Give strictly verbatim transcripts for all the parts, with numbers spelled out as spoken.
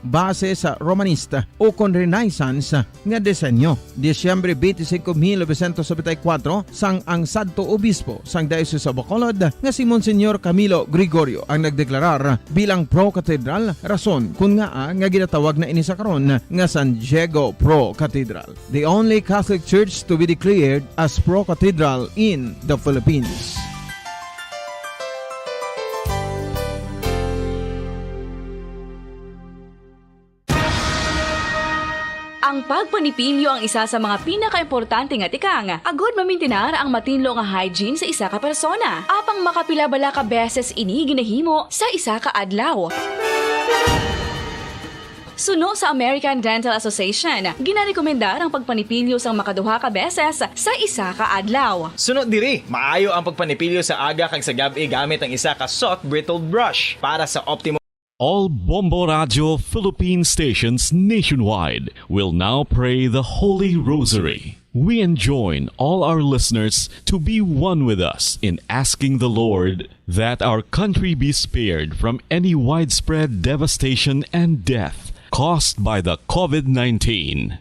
base sa Romanesque o kon Renaissance nga disenyo. Disyembre twenty-five, mil novecientos setenta y cuatro, sang ang Santo Obispo sang Diocese of Bacolod nga si Monsignor Camilo Gregorio ang nagdeklarar bilang pro-cathedral, rason kon ngaa nga ginatawag na ini sa karon nga San Diego Pro Cathedral, the only Catholic church to be declared as pro-cathedral in the Philippines. Ang pagpanipilyo ang isa sa mga pinakaimportante nga tikang agud mamintinar ang matinlo nga hygiene sa isa ka persona. Apang makapila bala ka beses ini ginahimo sa isa ka adlaw? Suno sa American Dental Association, ginarekomendar ang pagpanipilyo sang makaduha ka beses sa isa ka adlaw. Suno diri, maayo ang pagpanipilyo sa aga kag sa gab-i gamit ang isa ka soft bristled brush para sa optimal. All Bombo Radio Philippine stations nationwide will now pray the Holy Rosary. We enjoin all our listeners to be one with us in asking the Lord that our country be spared from any widespread devastation and death caused by the COVID nineteen.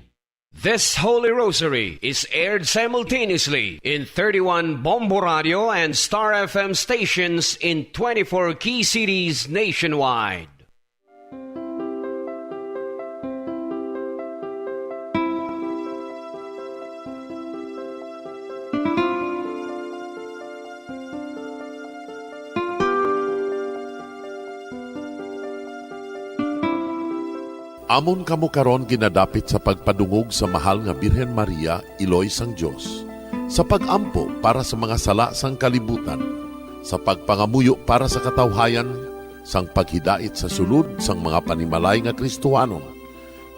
This Holy Rosary is aired simultaneously in thirty-one Bombo Radio and Star F M stations in twenty-four key cities nationwide. Amon kamo karon ginadapit sa pagpadungog sa Mahal nga Birhen Maria, Iloy sang Dios, sa pag-ampo para sa mga sala sang kalibutan, sa pagpangamuyo para sa katawhayan, sang paghidait sa sulod sang mga panimalay nga Kristohanon,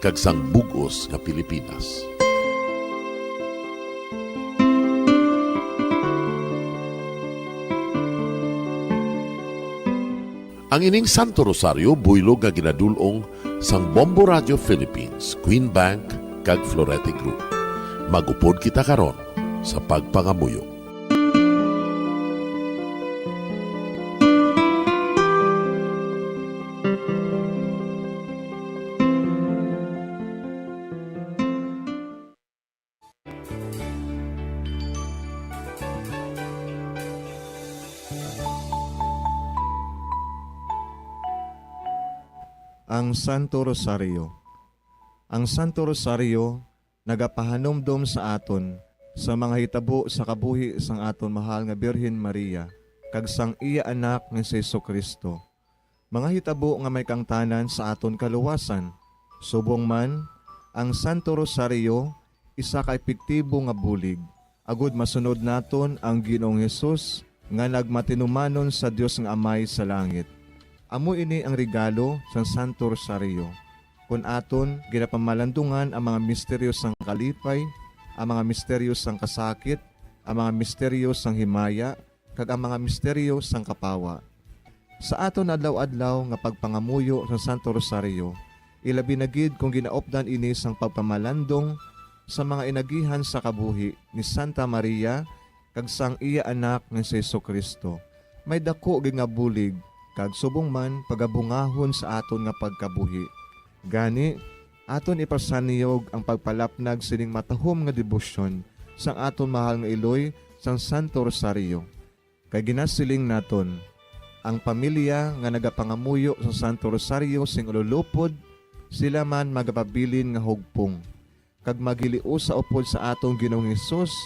kag sang bug-os nga Pilipinas. Ang ining Santo Rosario buylog nga ginadul-ong sang Bombo Radio Philippines, Queen Bank, kag Florete Group. Mag-upod kita karon sa pagpangamuyo. Ang Santo Rosario. Ang Santo Rosario nagapahanumdom sa aton sa mga hitabo sa kabuhi sang aton mahal nga Birhen Maria kag sang iya Anak nga si Jesu-Cristo, mga hitabo nga may kaangtanan sa aton kaluwasan. Subong man, ang Santo Rosario isa ka epektibo nga bulig agud masunod naton ang Ginoong Hesus nga nagmatinumanon sa Dios nga Amay sa langit. Amo ini ang regalo sang Santo Rosario, kon aton ginapamalandungan ang mga misteryo sang kalipay, ang mga misteryo sang kasakit, ang mga misteryo sang himaya, kag ang mga misteryo sang kapawa. Sa aton adlaw-adlaw nga pagpangamuyo sa Santo Rosario, ilabi na gid kon ginaupdan ini sang pagpamalandong sa mga inagihan sa kabuhi ni Santa Maria kag sang iya Anak nga si Jesu-Cristo, may daku gid nga bulig kag subong man pagabungahon sa aton nga pagkabuhi. Gani, aton ipasanyog ang pagpalapnag sining matahom nga debosyon sang aton mahal nga iloy sang Santo Rosario. Kay ginasiling naton, ang pamilya nga nagapangamuyo sa Santo Rosario sing ululupod, sila man magapabilin nga hugpong, kag maghiliusa upod sa aton Ginoong Hesus,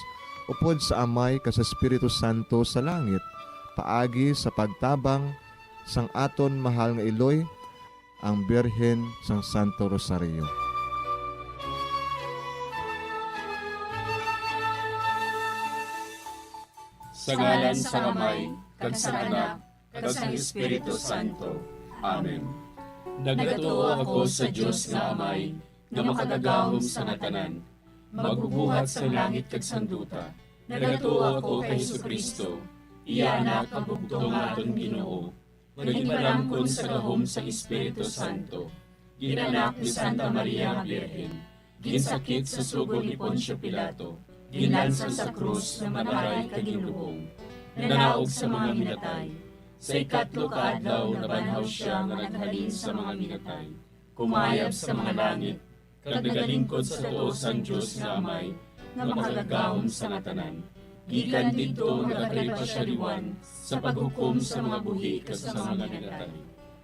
upod sa Amay kag sa Espiritu Santo sa langit, paagi sa pagtabang sang aton mahal nga iloy, ang Birhen sang Santo Rosario. Sa ngalan sang Amay, kag sang Anak, kag sang Espiritu Santo. Amen. Nagatuo ako sa Dios nga Amay, nga makagagahom sa nga tanan, magbubuhat sa langit kag sang duta. Nagatuo ako kay Jesu-Cristo, iya Anak nga bugtong nga aton Ginoo, nga ginpalamkon sa gahom sang Espiritu Santo, ginanak ni Santa Maria nga Birhen, ginsakit sa sugo ni Poncio Pilato, ginlansang sa krus nga mataray kag ginlubong, nanaog sa mga minatay. Sa ikatlo ka adlaw nabanhaw sia nga naghalin sa mga minatay. Umayab sa mga langit, kag nagalingkod sa tuo sang Dios nga Amay, nga makagagahom sa nga tanan. Gikan didto nagakari pa sia liwan sa paghukom sa mga buhi kag sa mga ginatay.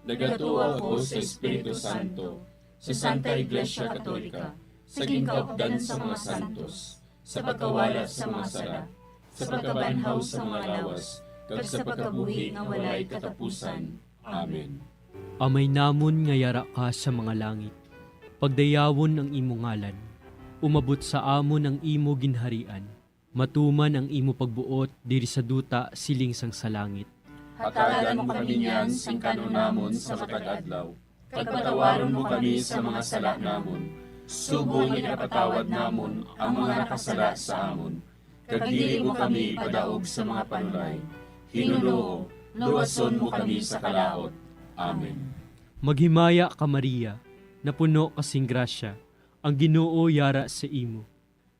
Nagatuo ako sa Espiritu Santo, sa Santa Iglesia Katolika, sa ginkaupdan sa mga santos, sa pagkawala sa mga sala, sa pagkabanhaw sa mga lawas, kag sa pagkabuhi nga walay katapusan. Amen. Amay namon nga yara ka sa mga langit, pagdayawon ang imo ngalan. Umabot sa amon ang imo ginharian. Matuman ang imo pagbuot diri sa duta siling sang sa langit. Hatagan mo kami niyan sing kan-on namon sa matag adlaw, kag patawaron mo kami sa mga sala namon, subong nga ginapatawad namon ang mga nakasala sa amon. Kag dili mo kami ipadaog sa mga panulay. Hinunoo, luwason mo kami sa kalaut. Amen. Maghimaya ka, Maria, napuno ka sing grasya, ang Ginoo yara sa imo.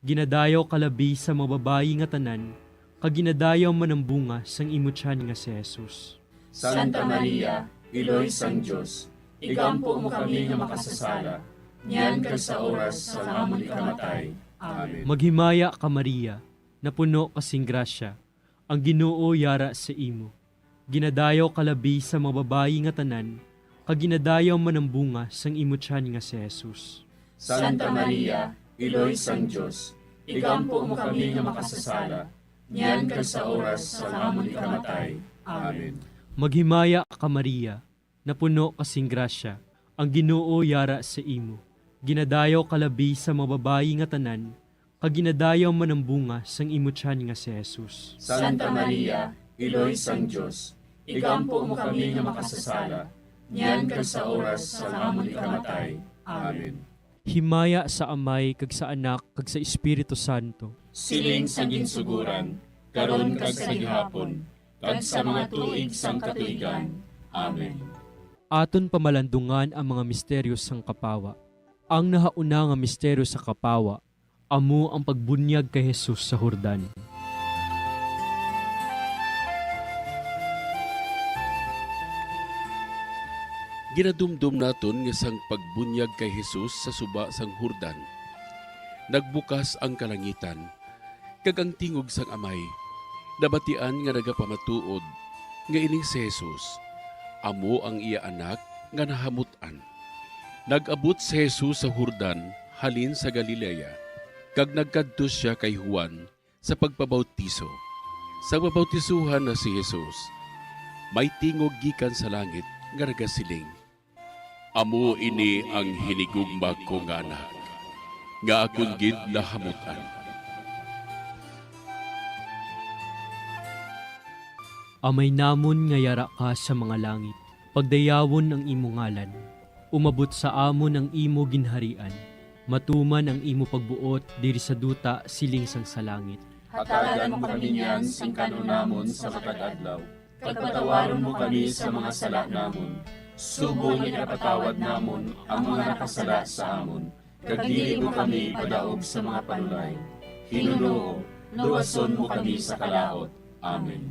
Ginadayaw ka labi sa mga babayi nga tanan, kag ginadayaw man ang bunga sang imo tiyan nga si Jesus. Santa Maria, Iloy sang Dios, igampo mo kami nga makasasala, niyan kag sa oras sang amon ikamatay. Amen. Maghimaya ka, Maria, napuno ka sing grasya, ang Ginoo yara sa imo. Ginadayaw ka labi sa mga babayi nga tanan, kag ginadayaw man ang bunga sang imo tiyan nga si Jesus. Santa Maria, Iloy sang Dios, igampo mo kami nga makasasala, niyan kag sa oras sang amon ikamatay. Amen. Maghimaya ka, Maria, napuno ka sing grasya, ang Ginoo yara sa imo. Ginadayaw ka labi sa mga babayi nga tanan, kag ginadayaw man ang bunga sang imo tiyan nga si Jesus. Santa Maria, Iloy sang Dios, igampo mo kami nga makasasala, niyan kag sa oras sang amon ikamatay. Amen. Himaya sa Amay, kag sa Anak, kag sa Espiritu Santo. Siling sa ginsuguran, karon kag sa gihapon, kag sa mga tuig sang katuigan. Amen. Aton pamalandungan ang mga misteryo sang kapawa. Ang nahauna nga misteryo sa kapawa amo ang pagbunyag kay Jesus sa Jordan. Ginadumdom naton nga sang pagbunyag kay Jesus sa suba sang Jordan, nagbukas ang kalangitan, kag ang tingog sang Amay nabatian nga nagapamatuod nga ining si Jesus amo ang iya Anak nga nahamut-an. Nag-abot si Jesus sa Jordan halin sa Galilea, kag nagkadto sia kay Juan sa pagpabautiso. Sa mabautisohan na si Jesus, may tingog gikan sa langit nga nagasiling, "Amo ini ang hinigugma ko nga Anak, nga akon gid nahamut-an." Amay namon nga yara ka sa mga langit, pagdayawon ang imo ngalan. Umabot sa amon ang imo ginharian. Matuman ang imo pagbuot diri sa duta siling sang sa langit. Hatagan mo kami niyan sing kan-on namon sa matag adlaw, kag patawaron mo kami sa mga sala namon, subong nga ginapatawad namon ang mga nakasala sa amon, kag dili mo kami ipadaog sa mga panulay. Hinunoo, luwason mo kami sa kalaut. Amen.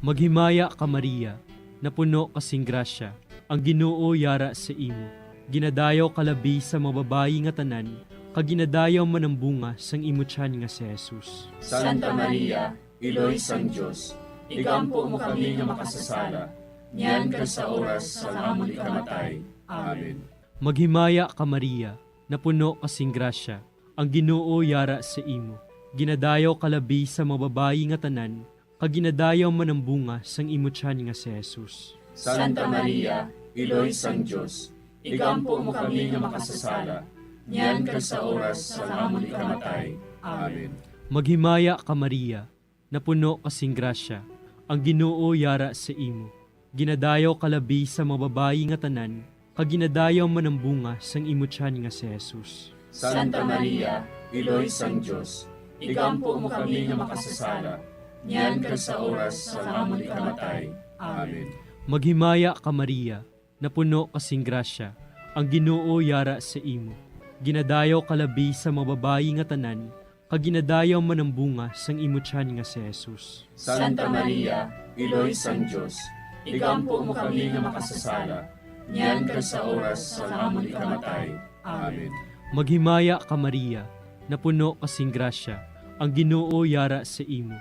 Maghimaya ka, Maria, napuno ka sing grasya, ang Ginoo yara sa imo. Ginadayaw ka labi sa mga babayi nga tanan, kag ginadayaw man ang bunga sang imo tiyan nga si Jesus. Santa Maria, Iloy sang Dios, igampo mo kami nga makasasala, niyan kag sa oras sang amon ikamatay. Amen. Maghimaya ka, Maria, napuno ka sing grasya, ang Ginoo yara sa imo. Ginadayaw ka labi sa mga babayi nga tanan, kag ginadayaw man ang bunga sang imo tiyan nga si Jesus. Santa Maria, Iloy sang Dios, igampo mo kami nga makasasala, niyan kag sa oras sang amon ikamatay. Amen. Maghimaya ka, Maria, napuno ka sing grasya, ang Ginoo yara sa imo. Ginadayaw ka labi sa mga babayi nga tanan, kag ginadayaw man ang bunga sang imo tiyan nga si Jesus. Santa Maria, Iloy sang Dios, igampo mo kami nga makasasala, niyan kag sa oras sang amon ikamatay. Amen. Maghimaya ka, Maria, napuno ka sing grasya, ang Ginoo yara sa imo. Ginadayaw ka labi sa mga babayi nga tanan, kag ginadayaw man ang bunga sang imo tiyan nga si Jesus. Santa Maria, Iloy sang Dios, igampo mo kami nga makasasala, niyan kag sa oras sang amon ikamatay. Amen. Maghimaya ka, Maria, napuno ka sing grasya, ang Ginoo yara sa imo.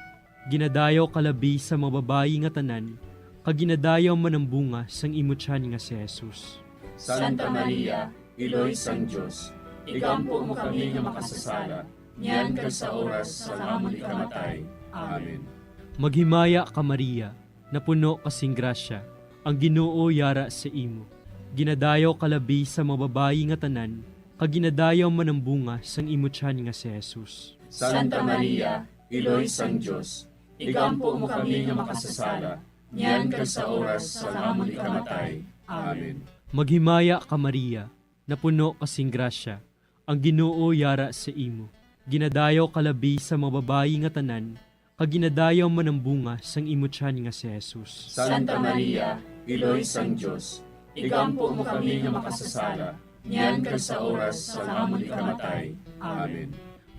Ginadayaw ka labi sa mga babayi nga tanan, kag ginadayaw man ang bunga sang imo tiyan nga si Jesus. Santa Maria, Iloy sang Dios, igampo mo kami nga makasasala, niyan kag sa oras sang amon ikamatay. Amen. Maghimaya ka, Maria, napuno ka sing grasya, ang Ginoo yara sa imo. Ginadayaw ka labi sa mga babayi nga tanan, kag ginadayaw man ang bunga sang imo tiyan nga si Jesus. Santa Maria, Iloy sang Dios, igampo mo kami nga makasasala, niyan kag sa oras sang amon ikamatay. Amen. Maghimaya ka, Maria, napuno ka sing grasya, ang Ginoo yara sa imo. Ginadayaw ka labi sa mga babayi nga tanan, kag ginadayaw man ang bunga sang imo tiyan nga si Jesus. Santa Maria, Iloy sang Dios, igampo mo kami nga makasasala, niyan kag sa oras sang amon ikamatay. Amen.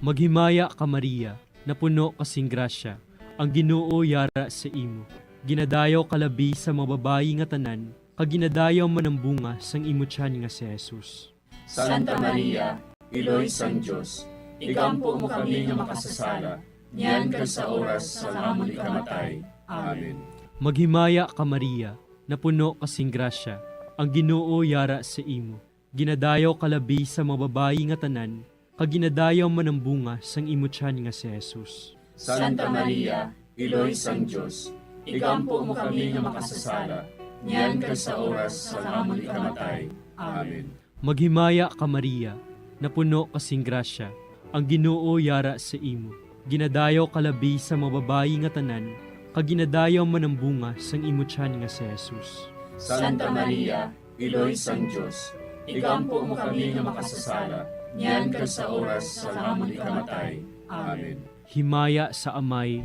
Maghimaya ka, Maria, napuno ka sing grasya, ang Ginoo yara sa imo. Ginadayaw ka labi sa mga babayi nga tanan, kag ginadayaw man ang bunga sang imo tiyan nga si Jesus. Santa Maria, Iloy sang Dios, igampo mo kami nga makasasala, niyan kag sa oras sang amon ikamatay. Amen. Maghimaya ka, Maria, napuno ka sing grasya, ang Ginoo yara sa imo. Ginadayaw ka labi sa mga babayi nga tanan, kag ginadayaw man ang bunga sang imo tiyan nga si Jesus. Santa Maria, Iloy sang Dios, igampo mo kami nga makasasala, niyan kag sa oras sang amon ikamatay. Amen. Maghimaya ka, Maria, napuno ka sing grasya, ang Ginoo yara sa imo. Ginadayaw ka labi sa mga babayi nga tanan, kag ginadayaw man ang bunga sang imo tiyan nga si Jesus. Santa Maria, Iloy sang Dios, igampo mo kami nga makasasala, niyan kag sa oras sang amon ikamatay. Amen. Himaya sa Amay,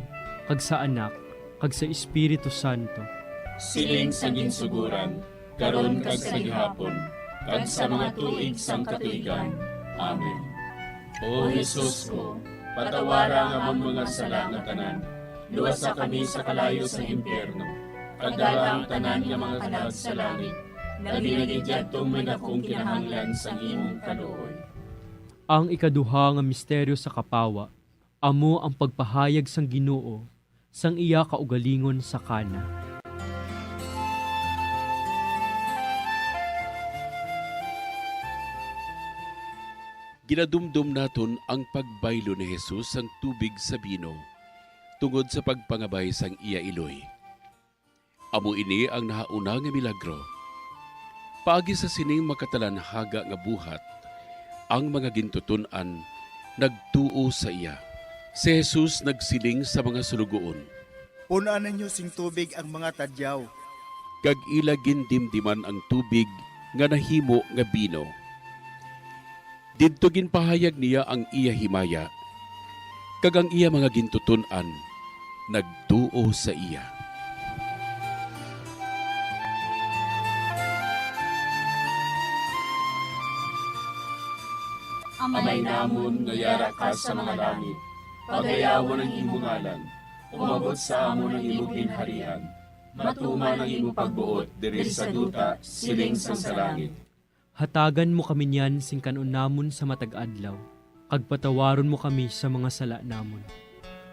kag sa Anak, kag sa Espiritu Santo. Siling sa ginsuguran, karon kag sa gihapon, kag sa mga tuig sang katuigan. Amen. O Jesus ko, patawara ang amon mga sala nga tanan, luwasa kami sa kalayo sang impyerno, kag dala ang tanan nga mga kalag sa langit, labi na gid yadtong may dakong kinahanglan sang imong kaluoy. Ang ikaduha nga misteryo sa kapawa, amo ang pagpahayag sang Ginoo sang iya kaugalingon sa Cana. Ginadumdom naton ang pagbaylo ni Jesus sang tubig sa bino tungod sa pagpangabay sang iya iloy. Amo ini ang nahauna nga milagro. Paagi sa sining makatalanhaga nga buhat, ang mga gintuton-an nagtuo sa iya. Si Jesus nagsiling sa mga suloguon, "Pun-an ninyo sing tubig ang mga tadyaw." Kag ila gindimdiman ang tubig nga nahimo nga bino. Didto ginpahayag niya ang iya himaya, kag ang iya mga gintuton-an nagtuo sa iya. Amay namon nga yara ka sa mga langit, pagayawon ang imo ngalan. Umabot sa amon ang imo ginharian. Matuman ang imo pagbuot diri sa duta, siling sang sa langit. Hatagan mo kami niyan sing kan-on namon sa matag adlaw, kag patawaron mo kami sa mga sala namon,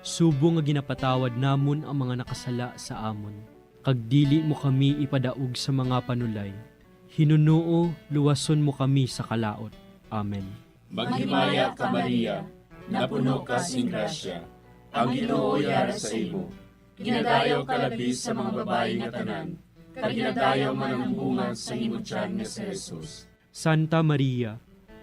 subong nga ginapatawad namon ang mga nakasala sa amon, kag dili mo kami ipadaog sa mga panulay. Hinunoo, luwason mo kami sa kalaut. Amen. Maghimaya ka, Maria, napuno ka sing grasya, ang Ginoo yara sa imo. Ginadayaw ka labi sa mga babayi nga tanan, kag ginadayaw man ang bunga sang imo tiyan nga si Jesus. Santa Maria,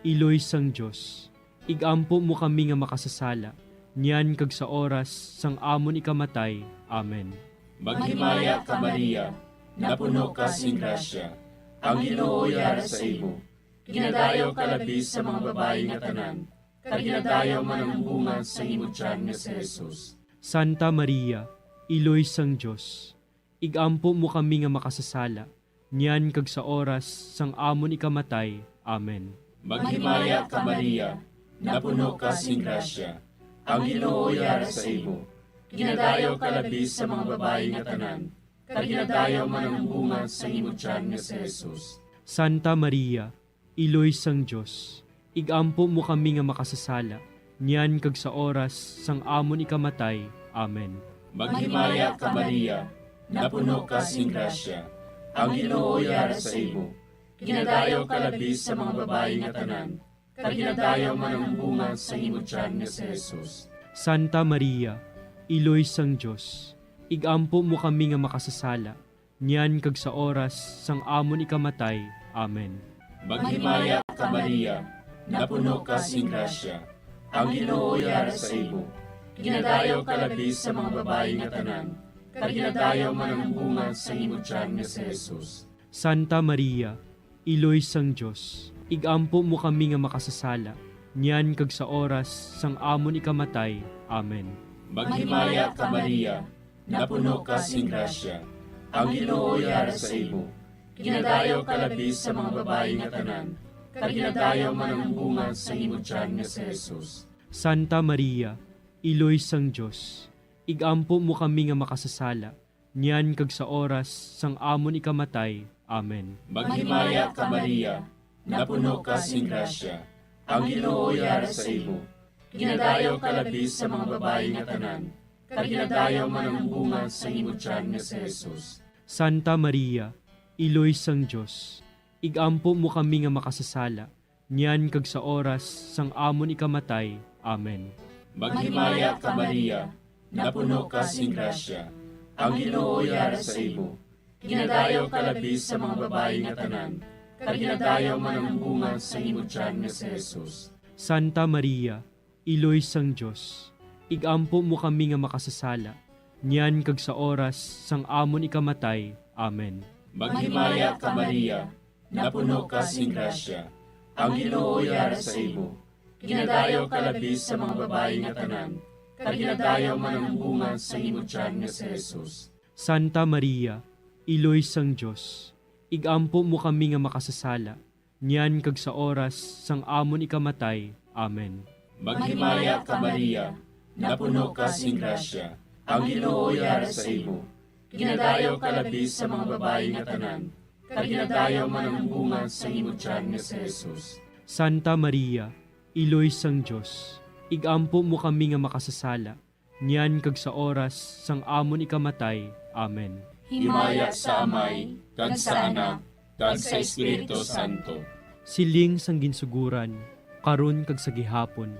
Iloy sang Dios, igampo mo kami nga makasasala, niyan kag sa oras sang amon ikamatay. Amen. Maghimaya ka, Maria, napuno ka sing grasya, ang Ginoo yara sa imo. Ginadayaw ka labi sa mga babayi nga tanan, kag ginadayaw man ang bunga sang imo tiyan nga si Jesus. Santa Maria, Iloy sang Dios, igampo mo kami nga makasasala, niyan kag sa oras sang amon ikamatay. Amen. Maghimaya ka, Maria, napuno ka sing grasya, ang Ginoo yara sa imo. Ginadayaw ka labi sa mga babayi nga tanan, kag ginadayaw man ang bunga sang imo tiyan nga si Jesus. Santa Maria, Iloy sang Dios, ig-ampo mo kami nga makasasala, niyan kag sa oras sang amon ikamatay. Amen. Maghimaya ka, Maria, napuno ka sing grasya, ang Ginoo yara sa imo. Ginadayaw ka labi sa mga babayi nga tanan, kag ginadayaw man ang bunga sang imo tiyan nga si Jesus. Santa Maria, Iloy sang Dios, ig-ampo mo kami nga makasasala, niyan kag sa oras sang amon ikamatay. Amen. Maghimaya ka, Maria, napuno ka sing grasya, ang Ginoo yara sa imo. Ginadayaw ka labi sa mga babayi nga tanan, kag ginadayaw man ang bunga sang imo tiyan nga si Jesus. Santa Maria, Iloy sang Dios, ig-ampo mo kami nga makasasala, niyan kag sa oras sang amon ikamatay. Amen. Maghimaya ka, Maria, napuno ka sing grasya, ang Ginoo yara sa imo. Ginadayaw ka labi sa mga babayi nga tanan, kag ginadayaw man ang bunga sang imo tiyan nga si Jesus. Santa Maria, Iloy sang Dios, ig-ampo mo kami nga makasasala, niyan kag sa oras sang amon ikamatay. Amen. Maghimaya ka, Maria, napuno ka sing grasya, ang Ginoo yara sa imo. Ginadayaw ka labi sa mga babayi nga tanan, kag ginadayaw man ang bunga sang imo tiyan nga si Jesus. Santa Maria, Iloy sang Dios, ig-ampo mo kami nga makasasala, niyan kag sa oras sang amon ikamatay. Amen. Maghimaya ka, Maria, napuno ka sing grasya, ang Ginoo yara sa imo. Ginadayaw ka labi sa mga babayi nga tanan, kag ginadayaw man ang bunga sang imo tiyan nga si Jesus. Santa Maria, Iloy sang Dios, ig-ampo mo kami nga makasasala, niyan kag sa oras sang amon ikamatay. Amen. Maghimaya ka, Maria, napuno ka sing grasya, ang Ginoo yara sa imo. Ginadayaw ka labi sa mga babayi nga tanan, kag ginadayaw man ang bunga sang imo tiyan nga si Jesus. Santa Maria, Iloy sang Dios, ig-ampo mo kami nga makasasala, niyan kag sa oras sang amon ikamatay. Amen. Maghimaya ka, Maria, napuno ka sing grasya, ang Ginoo yara sa imo. Ginadayaw ka labi sa mga babayi nga tanan, kag ginadayaw man ang bunga sang imo tiyan nga si Jesus. Santa Maria, Iloy sang Dios, ig-ampo mo kami nga makasasala, niyan kag sa oras sang amon ikamatay. Amen. Himaya sa Amay, kag sa Anak, kag sa Espiritu Santo. Siling sang ginsuguran, karon kag sa gihapon,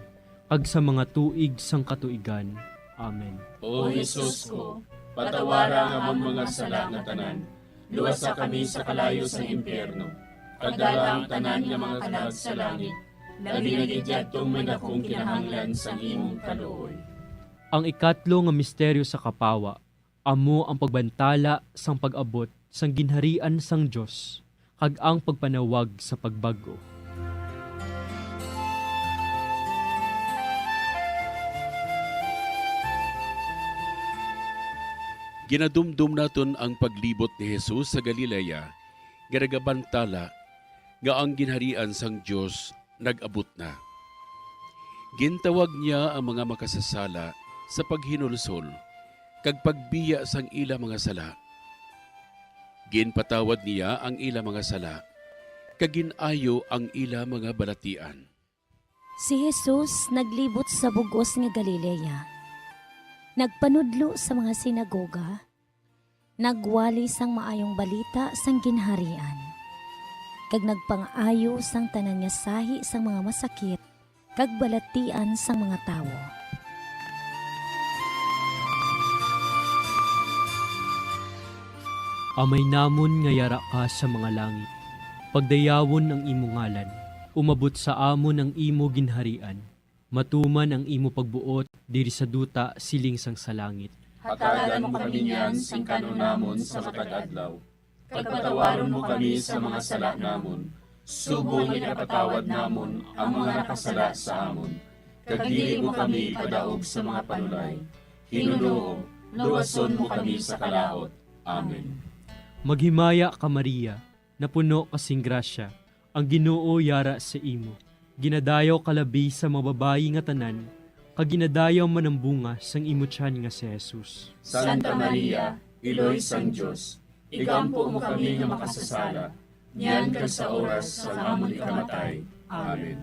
kag sa mga tuig sang katuigan. Amen. O Jesus ko, patawara ang amon mga sala nga tanan, luwasa kami sa kalayo sang impyerno, kag dala ang tanan nga mga kalag sa langit, labi na gid yadtong may dakong kinahanglan sang imong kaluoy. Ang ikatlo nga misteryo sa kapawa, amo ang pagbantala sang pag-abot sang Ginharian sang Dios kag ang pagpanawag sa pagbag-o. Ginadumdom naton ang paglibot ni Jesus sa Galilea nga nagabantala nga ang Ginharian sang Dios nag-abot na. Gintawag niya ang mga makasasala sa paghinulsol kag pagbiya sang ila mga sala. Ginpatawad niya ang ila mga sala, kag gin-ayo ang ila mga balatian. Si Jesus naglibot sa bug-os nga Galilea, nagpanudlo sa mga sinagoga, nagwali sang Maayong Balita sang Ginharian, kag nagpangaayo sang tanan nga sahi sang mga masakit kag balatian sang mga tawo. Amay namon nga yara ka sa mga langit, pagdayawon ang imo ngalan, umabot sa amon ang imo ginharian, matuman ang imo pagbuot diri sa duta siling sang sa langit. Hatagan mo kami niyan sing kan-on namon sa matag adlaw, kag patawaron mo kami sa mga sala namon, subong nga ginapatawad namon ang mga nakasala sa amon, kag dili mo kami ipadaog sa mga panulay. Ginoo, luwason mo kami sa kalaut. Amen. Maghimaya ka, Maria, napuno ka sing grasya, ang Ginoo yara sa imo. Ginadayaw ka labi sa mga babayi nga tanan, kag ginadayaw man ang bunga sang imo tiyan nga si Jesus. Santa Maria, Iloy sang Dios, igampo mo kami nga makasasala, niyan kag sa oras sang amon ikamatay. Amen.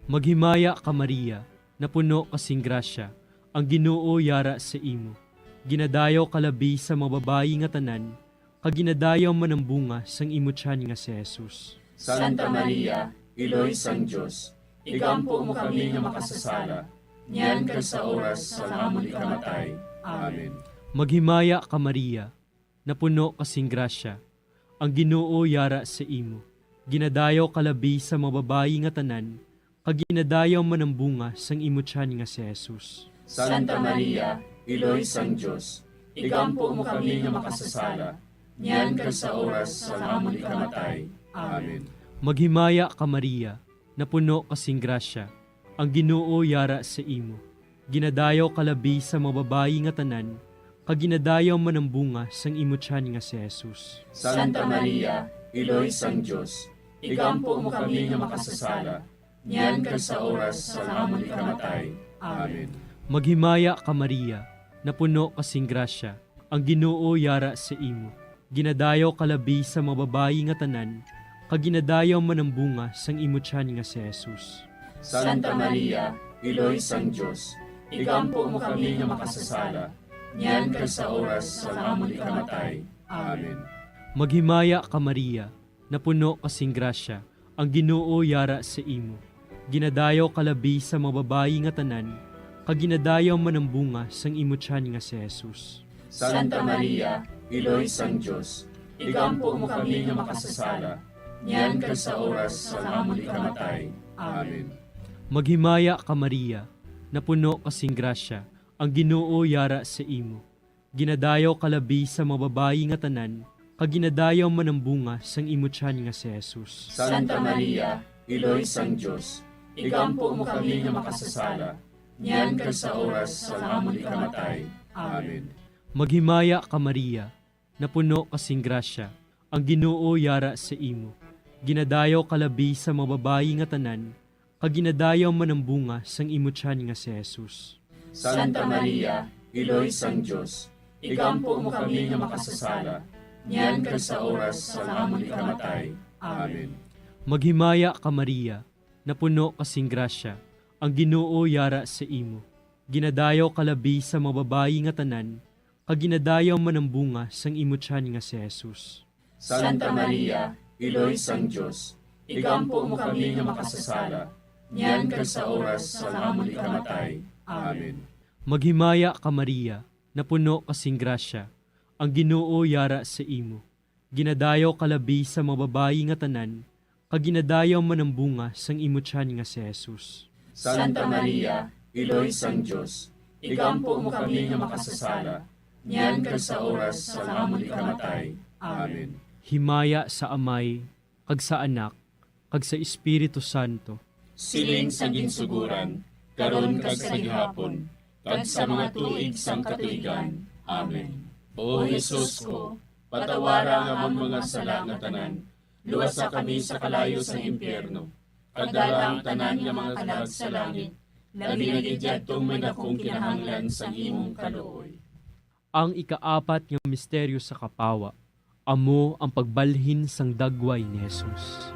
Maghimaya ka, Maria, napuno ka sing grasya, ang Ginoo yara sa imo. Ginadayaw ka labi sa mga babayi nga tanan, kag ginadayaw man ang bunga sang imo tiyan nga si Jesus. Santa Maria, Iloy sang Dios, igampo mo kami nga makasasala, niyan kag sa oras sang amon ikamatay. Amen. Maghimaya ka, Maria, napuno ka sing grasya, ang Ginoo yara sa imo. Ginadayaw ka labi sa mga babayi nga tanan, kag ginadayaw man ang bunga sang imo tiyan nga si Jesus. Santa Maria, Iloy sang Dios, igampo mo kami nga makasasala, niyan kag sa oras sang amon ikamatay. Amen. Maghimaya ka, Maria, napuno ka sing grasya, ang Ginoo yara sa imo. Ginadayaw ka labi sa mga babayi nga tanan, kag ginadayaw man ang bunga sang imo tiyan nga si Jesus. Santa Maria, Iloy sang Dios, igampo mo kami nga makasasala, niyan kag sa oras sang amon ikamatay. Amen. Maghimaya ka, Maria, napuno ka sing grasya, ang Ginoo yara sa imo. Ginadayaw ka labi sa mga babayi nga tanan, kag ginadayaw man ang bunga sang imo tiyan nga si Jesus. Santa Maria, Iloy sang Dios, igampo mo kami nga makasasala, niyan kag sa oras sang amon ikamatay. Amen. Maghimaya ka, Maria, napuno ka sing grasya, ang Ginoo yara sa imo. Ginadayaw ka labi sa mga babayi nga tanan, kag ginadayaw man ang bunga sang imo tiyan nga si Jesus. Santa Maria, Iloy sang Dios, igampo mo kami nga makasasala, niyan kag sa oras sang amon ikamatay. Amen. Maghimaya ka, Maria, napuno ka sing grasya, ang Ginoo yara sa imo. Ginadayaw ka labi sa mga babayi nga tanan, kag ginadayaw man ang bunga sang imo tiyan nga si Jesus. Santa Maria, Iloy sang Dios, igampo mo kami nga makasasala, niyan kag sa oras sang amon ikamatay. Amen. Maghimaya ka, Maria, napuno ka sing grasya, ang Ginoo yara sa imo. Ginadayaw ka labi sa mga babayi nga tanan, kag ginadayaw man ang bunga sang imo tiyan nga si Jesus. Santa Maria, Iloy sang Dios, igampo mo kami nga makasasala, niyan kag sa oras sang amon ikamatay. Amen. Maghimaya ka, Maria, napuno ka sing grasya, ang Ginoo yara sa imo. Ginadayaw ka labi sa mga babayi nga tanan, kag ginadayaw man ang bunga sang imo tiyan nga si Jesus. Santa Maria, Iloy sang Dios, igampo mo kami nga makasasala, niyan kag sa oras sang amon ikamatay. Amen. Maghimaya ka, Maria, napuno ka sing grasya, ang Ginoo yara sa imo. Ginadayaw ka labi sa mga babayi nga tanan, kag ginadayaw man ang bunga sang imo tiyan nga si Jesus. Santa Maria, Iloy sang Dios, igampo mo kami nga makasasala, niyan kag sa oras sang amon ikamatay. Amen. Himaya sa Amay, kag sa Anak, kag sa Espiritu Santo. Siling sa ginsuguran, karon kag sa gihapon, kag sa mga tuig sang katuigan. Amen. O Jesus ko, patawara ang amon mga sala nga tanan, luwasa kami sa kalayo sang impyerno, kag dala ang tanan nga mga kalag sa langit, labi na gid yadtong may dakong kinahanglan sang imong kaluoy. Ang ikaapat nga misteryo sa kapawa, amo ang pagbalhin sang dagway ni Jesus.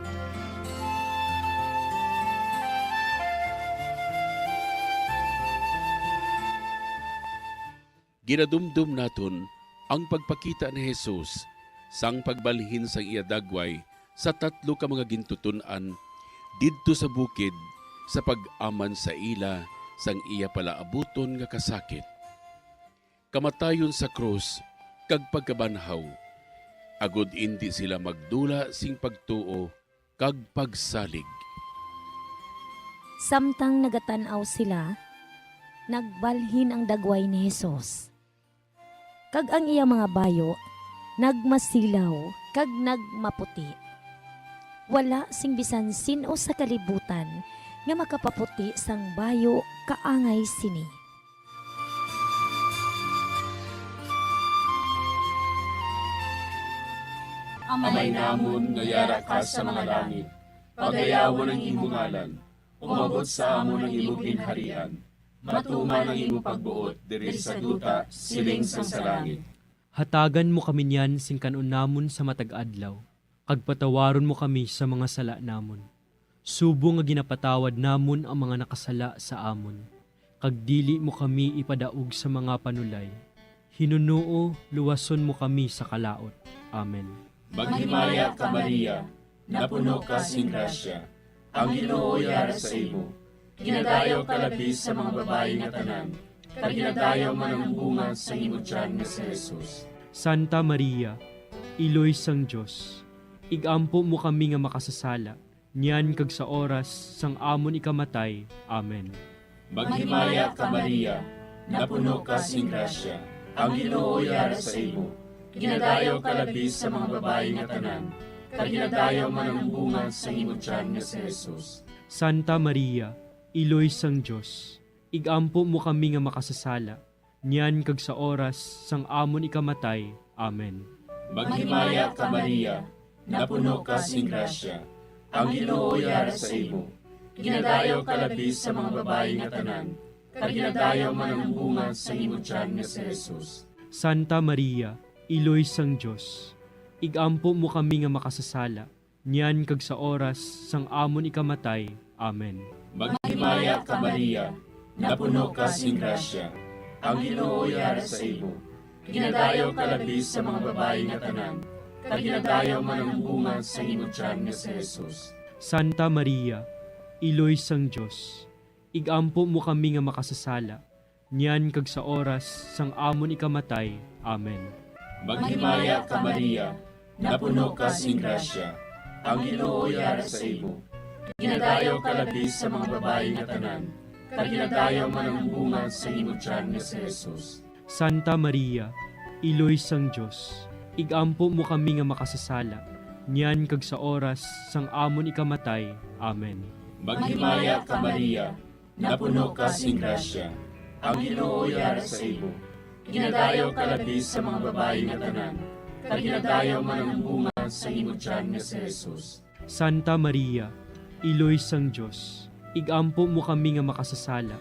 Ginadumdom naton ang pagpakita ni Jesus sang pagbalhin sang iya dagway sa tatlo ka mga gintuton-an didto sa bukid sa pag-aman sa ila sang iya palaabuton nga kasakit, kamatayon sa krus, kag pagkabanhaw, agod indi sila magdula sing pagtuo kag pagsalig. Samtang nagatan-aw sila, nagbalhin ang dagway ni Jesus, kag ang iya mga bayo nagmasilaw kag nagmaputi. Wala sing bisan sin-o sa kalibutan nga makapaputi sang bayo kaangay sini. Amay namon nga yara ka sa mga langit, pagayawon ang imo ngalan. Umabot sa amon ang imo ginharian. Matuman ang imo pagbuot diri sa duta, siling sang sa langit. Hatagan mo kami niyan sing kan-on namon sa matag adlaw. Kag patawaron mo kami sa mga sala namon, subong nga ginapatawad namon ang mga nakasala sa amon. Kag dili mo kami ipadaog sa mga panulay, hinunoo, luwason mo kami sa kalaut. Amen. Maghimaya ka, Maria, napuno ka sing grasya, ang Ginoo yara sa imo. Ginadayaw ka labi sa mga babayi nga tanan, kag ginadayaw man ang bunga sang imo tiyan nga si Jesus. Santa Maria, Iloy sang Dios, ig-ampo mo kami nga makasasala, niyan kag sa oras sang amon ikamatay. Amen. Maghimaya ka, Maria, napuno ka sing grasya, ang Ginoo yara sa imo. Ginadayaw ka labi sa mga babayi nga tanan, kag ginadayaw man ang bunga sang imo tiyan nga si Jesus. Santa Maria, Iloy sang Dios, ig-ampo mo kami nga makasasala, niyan kag sa oras sang amon ikamatay. Amen. Maghimaya ka, Maria, napuno ka sing grasya, ang Ginoo yara sa imo. Ginadayaw ka labi sa mga babayi nga tanan, kag ginadayaw man ang bunga sang imo tiyan nga si Jesus. Santa Maria, Iloy sang Dios, ig-ampo mo kami nga makasasala, niyan kag sa oras sang amon ikamatay. Amen. Maghimaya ka, Maria, napuno ka sing grasya, ang Ginoo yara sa imo. Ginadayaw ka labi sa mga babayi nga tanan, kag ginadayaw man ang bunga sang imo tiyan nga si Jesus. Santa Maria, Iloy sang Dios, ig-ampo mo kami nga makasasala, niyan kag sa oras sang amon ikamatay. Amen. Maghimaya ka, Maria, napuno ka sing grasya, ang Ginoo yara sa imo. Ginadayaw ka labi sa mga babayi nga tanan, kag ginadayaw man ang bunga sang imo tiyan nga si Jesus. Santa Maria, Iloy sang Dios, ig-ampo mo kami nga makasasala, niyan kag sa oras sang amon ikamatay. Amen. Maghimaya ka, Maria, napuno ka sing grasya, ang Ginoo yara sa imo. Ginadayaw ka labi sa mga babayi nga tanan, kag ginadayaw man ang bunga sang imo tiyan nga si Jesus. Santa Maria, Iloy sang Dios, ig-ampo mo kami nga makasasala,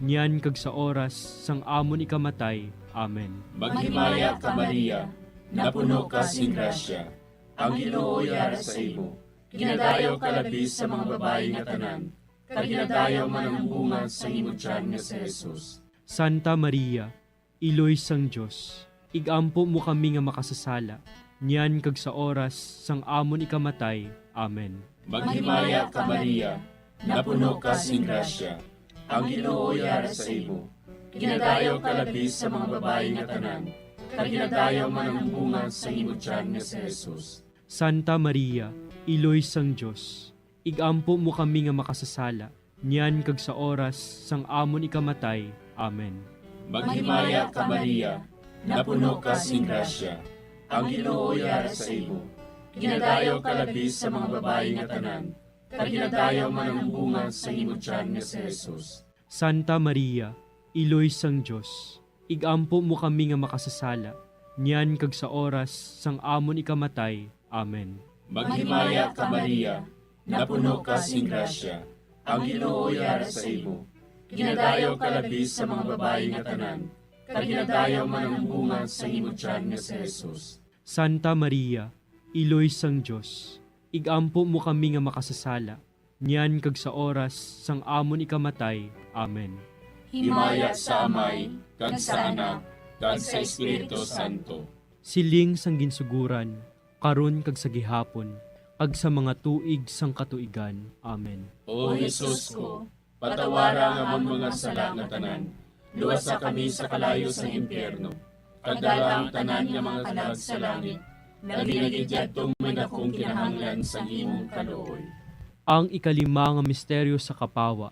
niyan kag sa oras sang amon ikamatay. Amen. Maghimaya ka, Maria, napuno ka sing grasya, ang Ginoo yara sa imo. Ginadayaw ka labi sa mga babayi nga tanan, kag ginadayaw man ang bunga sang imo tiyan nga si Jesus. Santa Maria, Iloy sang Dios, ig-ampo mo kami nga makasasala, niyan kag sa oras sang amon ikamatay. Amen. Maghimaya ka, Maria, napuno ka sing grasya, ang Ginoo yara sa imo. Ginadayaw ka labi sa mga babayi nga tanan, kag ginadayaw man ang bunga sang imo tiyan nga si Jesus. Santa Maria, Iloy sang Dios, ig-ampo mo kami nga makasasala, niyan kag sa oras sang amon ikamatay. Amen. Maghimaya ka, Maria, napuno ka sing grasya, ang Ginoo yara sa imo. Ginadayaw ka labi sa mga babayi nga tanan, kag ginadayaw man ang bunga sang imo tiyan nga si Jesus. Santa Maria, Iloy sang Dios, ig-ampo mo kami nga makasasala, niyan kag sa oras sang amon ikamatay. Amen. Maghimaya ka, Maria, napuno ka sing grasya, ang Ginoo yara sa imo. Ginadayaw ka labi sa mga babayi nga tanan, kag ginadayaw man ang bunga sang imo tiyan nga si Jesus. Santa Maria, Iloy sang Dios, ig-ampo mo kami nga makasasala, niyan kag sa oras sang amon ikamatay. Amen. Himaya sa Amay, kag sa Anak, kag sa Espiritu Santo. Siling sang ginsuguran, karon kag sa gihapon, kag sa mga tuig sang katuigan. Amen. O Jesus ko, patawara ang amon mga sala nga tanan, luwasa kami sa kalayo sang impyerno, kag dala ang tanan nga mga kalag sa langit, labi na gid yadtong may dakong kinahanglan sang imong kaluoy. Ang ikalima nga misteryo sa kapawa,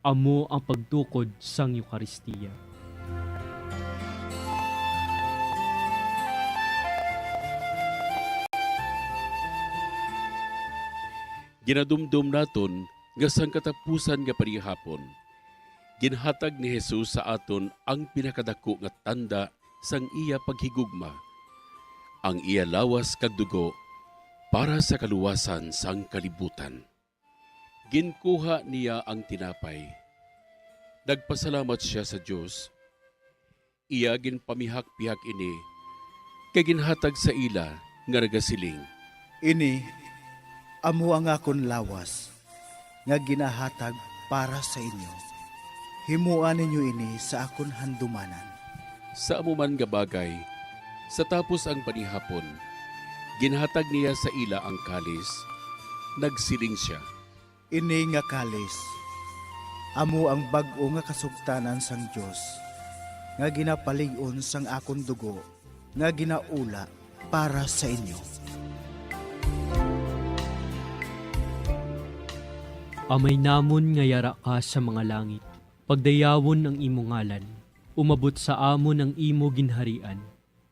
amo ang pagtukod sang Eukaristia. Ginadumdom naton nga sang katapusan nga panihapon, ginhatag ni Jesus sa aton ang pinakadako nga tanda sang iya paghigugma, ang iya lawas kag dugo para sa kaluwasan sang kalibutan. Ginkuha niya ang tinapay. Nagpasalamat sia sa Dios. Iya ginpamihak-pihak ini, kag ginhatag sa ila nga nagasiling, Ini amo ang akon lawas nga ginahatag para sa inyo. Himoa ninyo ini sa akon handumanan. Sa amo man nga bagay, sa tapos ang panihapon, ginhatag niya sa ila ang kalis. Nagsiling sia, "Ini nga kalis amo ang bag-o nga kasugtanan sang Dios, nga ginapalig-on sang akon dugo, nga ginaula para sa inyo." Amay namon nga yara ka sa mga langit, pagdayawon ang imo ngalan. Umabot sa amon ang imo ginharian.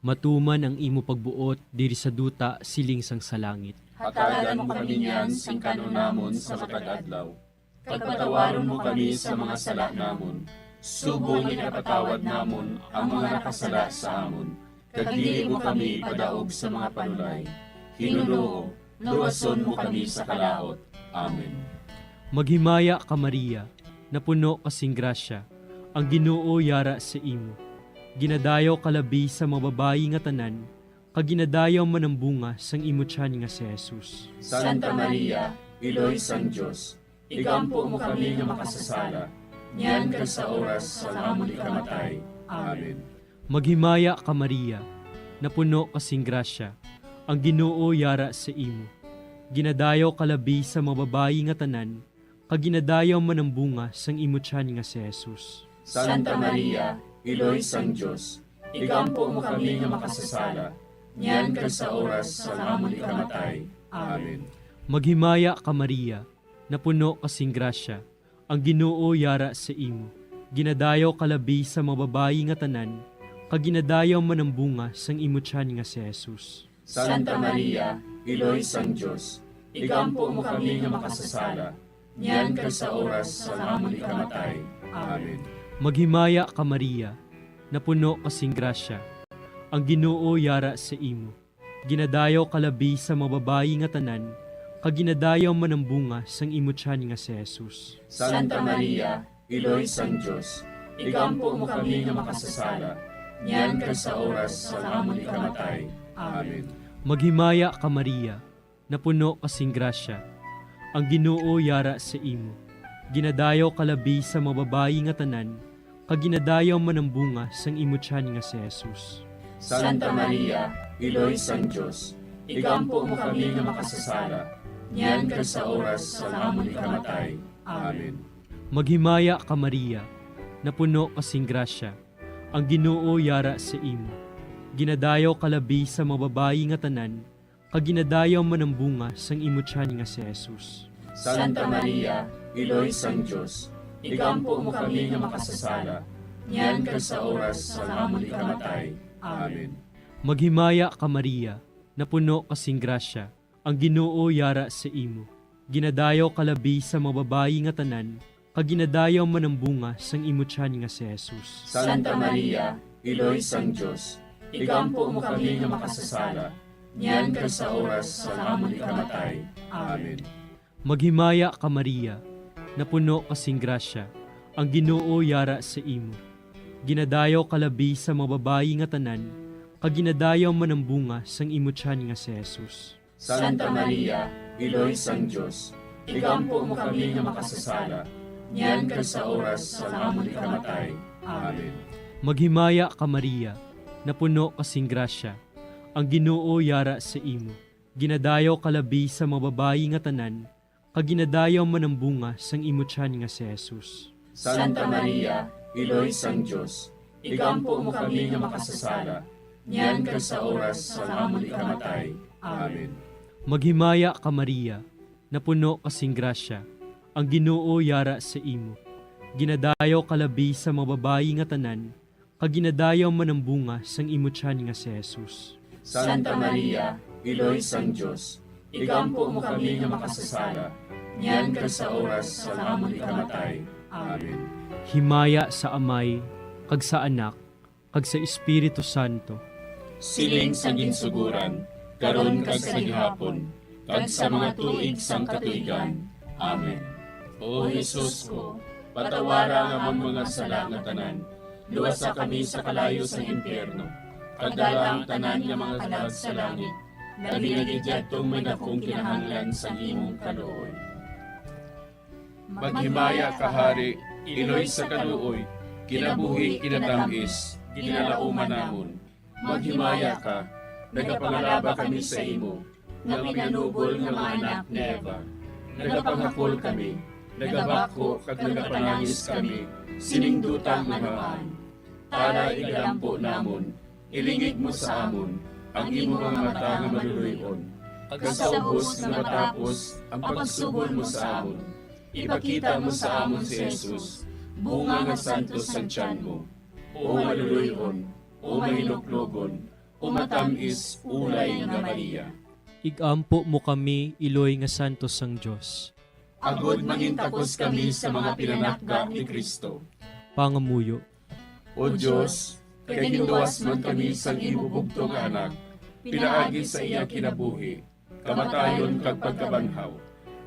Matuman ang imo pagbuot diri sa duta siling sang sa langit. Hatagan mo kami niyan sing kan-on namon sa matag adlaw. Kag patawaron mo kami sa mga sala namon, subong nga ginapatawad namon ang mga nakasala sa amon. Kag dili mo kami ipadaog sa mga panulay. Hinunoo, luwason mo kami sa kalaut. Amen. Maghimaya ka, Maria, napuno ka sing grasya, ang Ginoo yara sa imo. Ginadayaw ka labi sa mga babayi nga tanan, kag ginadayaw man ang bunga sang imo tiyan nga si Jesus. Santa Maria, Iloy sang Dios, igampo mo kami nga makasasala, niyan kag sa oras sang amon ikamatay. Amen. Maghimaya ka, Maria, napuno ka sing grasya, ang Ginoo yara sa imo. Ginadayaw ka labi sa mga babayi nga tanan, kag ginadayaw man ang bunga sang imo tiyan nga si Jesus. Santa Maria, Iloy sang Dios, igampo mo kami nga makasasala, niyan kag sa oras sang amon ikamatay. Amen. Maghimaya ka, Maria, napuno ka sing grasya, ang Ginoo yara sa imo. Ginadayaw ka labi sa mga babayi nga tanan, kag ginadayaw man ang bunga sang imo tiyan nga si Jesus. Santa Maria, Iloy sang Dios, igampo mo kami nga makasasala, niyan kag sa oras sang amon ikamatay. Amen. Maghimaya ka, Maria, napuno ka sing grasya, ang Ginoo yara sa imo. Ginadayaw ka labi sa mga babayi nga tanan, kag ginadayaw man ang bunga sang imo tiyan nga si Jesus. Santa Maria, Iloy sang Dios, igampo mo kami nga makasasala, niyan kag sa oras sang amon ikamatay. Amen. Maghimaya ka, Maria, napuno ka sing grasya, ang Ginoo yara sa imo. Ginadayaw ka labi sa mga babayi nga tanan, kag ginadayaw man ang bunga sang imo tiyan nga si Jesus. Santa Maria, Iloy sang Dios, igampo mo kami nga makasasala, niyan kag sa oras sang amon ikamatay. Amen. Maghimaya ka, Maria, napuno ka sing grasya, ang Ginoo yara sa imo. Ginadayaw ka labi sa mga babayi nga tanan, kag ginadayaw man ang bunga sang imo tiyan nga si Jesus. Santa Maria, Iloy sang Dios, igampo mo kami nga makasasala, niyan kag sa oras sang amon ikamatay. Amen. Maghimaya ka, Maria, napuno ka sing grasya, ang Ginoo yara sa imo. Ginadayaw ka labi sa mga babayi nga tanan, kag ginadayaw man ang bunga sang imo tiyan nga si Jesus. Santa Maria, Iloy sang Dios, igampo mo kami nga makasasala, niyan kag sa oras sang amon ikamatay. Amen. Maghimaya ka, Maria, napuno ka sing grasya, ang Ginoo yara sa imo. Ginadayaw ka labi sa mga babayi nga tanan, kag ginadayaw man ang bunga sang imo tiyan nga si Jesus. Santa Maria, Iloy sang Dios, igampo mo kami nga makasasala, niyan kag sa oras sang amon ikamatay. Amen. Maghimaya ka, Maria, napuno ka sing grasya, ang Ginoo yara sa imo. Ginadayaw ka labi sa mga babayi nga tanan, kag ginadayaw man ang bunga sang imo tiyan nga si Jesus. Santa Maria, Iloy sang Dios, igampo mo kami nga makasasala, niyan kag sa oras sang amon ikamatay. Amen. Maghimaya ka, Maria, napuno ka sing grasya, ang Ginoo yara sa imo. Ginadayaw ka labi sa mga babayi nga tanan, kag ginadayaw man ang bunga sang imo tiyan nga si Jesus. Santa Maria, Iloy sang Dios, igampo mo kami nga makasasala, niyan kag sa oras sang amon ikamatay. Amen. Himaya sa Amay, kag sa Anak, kag sa Espiritu Santo. Siling sa ginsuguran, karon kag sa gihapon, kag sa mga tuig sang katuigan. Amen. O Jesus ko, patawara ang amon mga sala nga tanan, luwasa kami sa kalayo sang impyerno, kag dala ang tanan nga mga kalag sa langit, Labi na gid yadtong may dakong kinahanglan sang imong kaluoy. Maghimaya ka, Hari, iloy sa kaluoy, kinabuhi, kinatamis, ginalauman namon. Maghimaya ka, nagapangalaba kami sa imo, nga pinanubol nga mga anak ni Eva. Nagapanghakol kami, nagabakho kag nagapanangis kami sining duta nga namaan. Tana, igalampo namon, ilingig mo sa amon ang imo mga mata nga maluloy-on, kag sa ubos nga matapos ang pagsugod mo sa amon, ipakita mo sa amon si Jesus, bunga nga santos sang tiyan mo. O maluloy-on, o mahinuklogon, o matamis, ulay nga Maria. Igampo mo kami, iloy nga santos sang Dios. Agod mangintakos kami sa mga pinanakda ni Cristo. Pangamuyo. O Dios, kay ginluwas man kami sang imo bugtong nga Anak, pinaagi sa iya kinabuhi, kamatayon kag pagkabanhaw,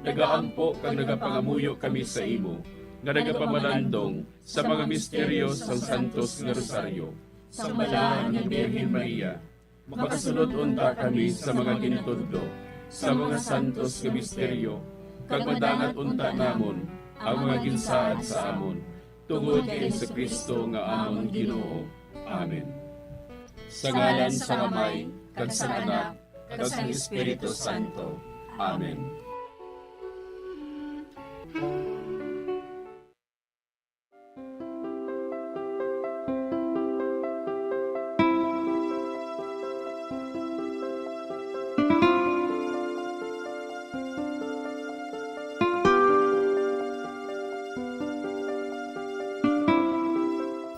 nagaampo kag nagapangamuyo kami sa imo, nga nagapamalandong sa mga misteryo sang Santos nga Rosaryo, sang Balahan nga Birhen Maria. Makasulod unta kami sa mga ginatudlo sa mga santos nga misteryo, kag madangat unta namon ang mga ginsaad sa amon, tungod kay Jesu-Cristo nga amon Ginoo. Amen. Sa ngalan sang Amay, kag sang Anak, kag sang Espiritu Santo. Amen.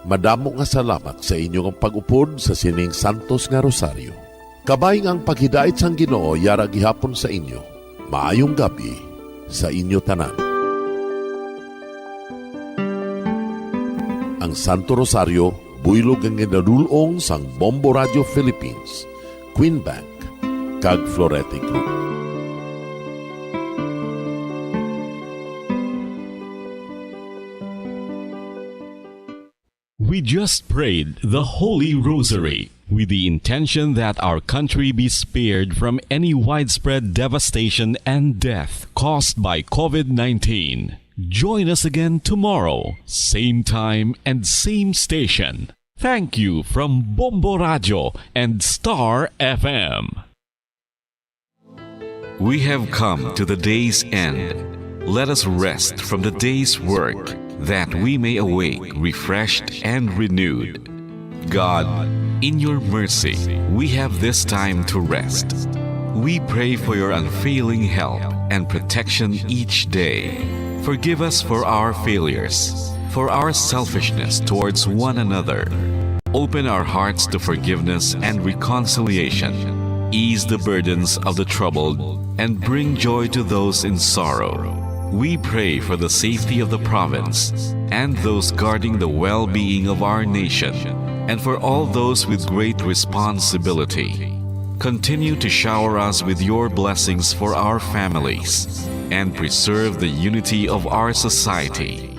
Madamo nga salamat sa inyo nga pag-upod sa sining santos nga rosaryo. Kabay nga ang paghidait sang Ginoo yara gihapon sa inyo. Maayong gab-i sa inyo tanan. Ang Santo Rosario, buylog nga ginadul-ong sang Bombo Radio Philippines, Queen Bank, kag Florete Group. We just prayed the Holy Rosary with the intention that our country be spared from any widespread devastation and death caused by COVID nineteen. Join us again tomorrow, same time and same station. Thank you from Bombo Radio and Star F M. We have come to the day's end. Let us rest from the day's work, that we may awake refreshed and renewed. God, in your mercy, we have this time to rest. We pray for your unfailing help and protection each day. Forgive us for our failures, for our selfishness towards one another. Open our hearts to forgiveness and reconciliation. Ease the burdens of the troubled and bring joy to those in sorrow. We pray for the safety of the province and those guarding the well-being of our nation, and for all those with great responsibility. Continue to shower us with your blessings for our families and preserve the unity of our society.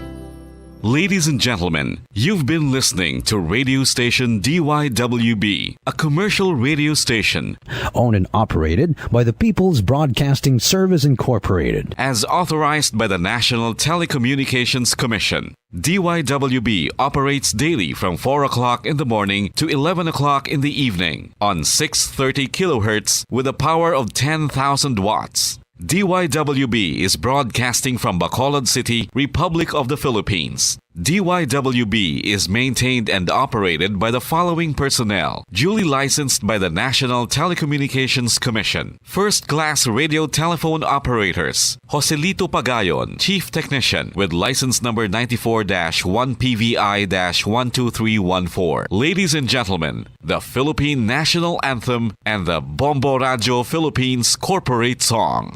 Ladies and gentlemen, you've been listening to radio station D Y W B, a commercial radio station owned and operated by the People's Broadcasting Service Incorporated. As authorized by the National Telecommunications Commission. D Y W B operates daily from four o'clock in the morning to eleven o'clock in the evening on six thirty kilohertz with a power of ten thousand watts. D Y W B is broadcasting from Bacolod City, Republic of the Philippines. D Y W B is maintained and operated by the following personnel, duly licensed by the National Telecommunications Commission. First-class radio telephone operators, Joselito Pagayon, Chief Technician, with license number ninety-four dash one P V I dash one two three one four. Ladies and gentlemen, the Philippine National Anthem and the Bombo Radio Philippines Corporate Song.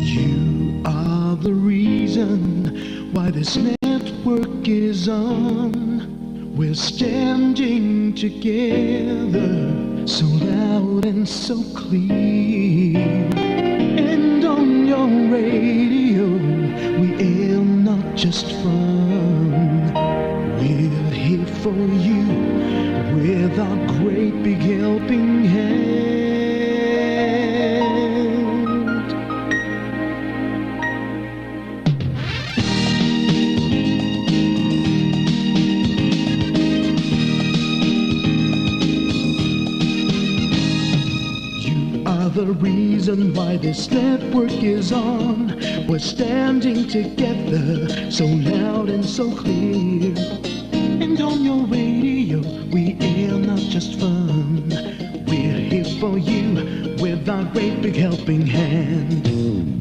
You are the reason why this network is on. We're standing together, so loud and so clear. And Radio, we aim not just fun. We're here for you with our great big helping hand. You are the reason why this network is on. We're standing together, so loud and so clear. And on your radio, we air not just fun. We're here for you with our great big helping hand.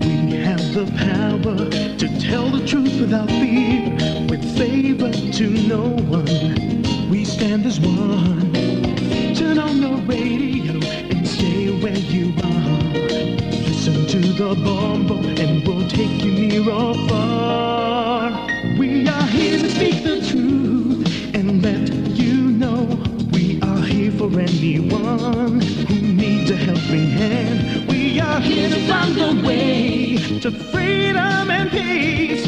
We have the power to tell the truth without fear, with favor to no one. We stand as one. Turn on your radio and stay where you are. Listen to the Bombo and we'll take you near or far. We are here to speak the truth and let you know we are here for anyone who needs a helping hand. We are here to find the way to freedom and peace.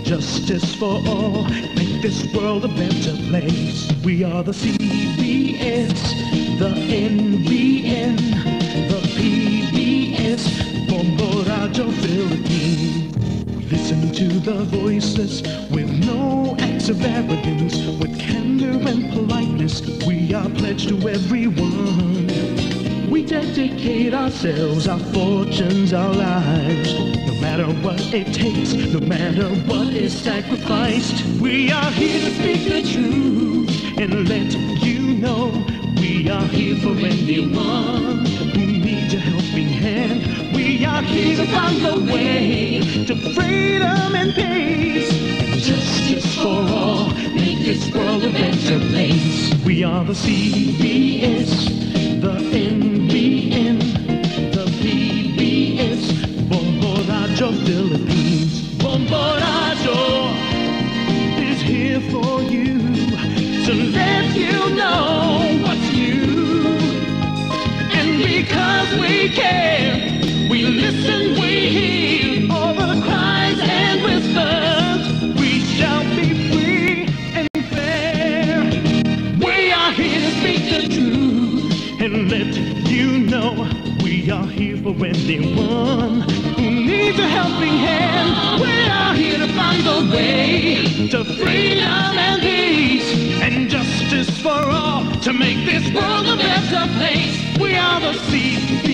Justice for all, make this world a better place. We are the C B S, the N B N, the P B S, Bombo Radyo Philippines. We listen to the voiceless with no acts of arrogance, with candor and politeness. We are pledged to everyone. We dedicate ourselves, our fortunes, our lives. No matter what it takes, no matter what is sacrificed, we are here to speak the truth and let you know we are here for anyone who needs a helping hand. We are here to find the way to freedom and peace. Justice for all, make this world a better place. We are the C B S, the N B N, the P B S, Bombo Radyo Philippines. Bombo Radyo is here for you to let you know what's new. And because we care, we listen, we hear all the cries and whispers. We shall be free and fair. We are here to speak the truth and let you know we are here for anyone who needs a helping hand. We are here to find the way to freedom and peace and justice for all to make this world a better place. We are the C B S.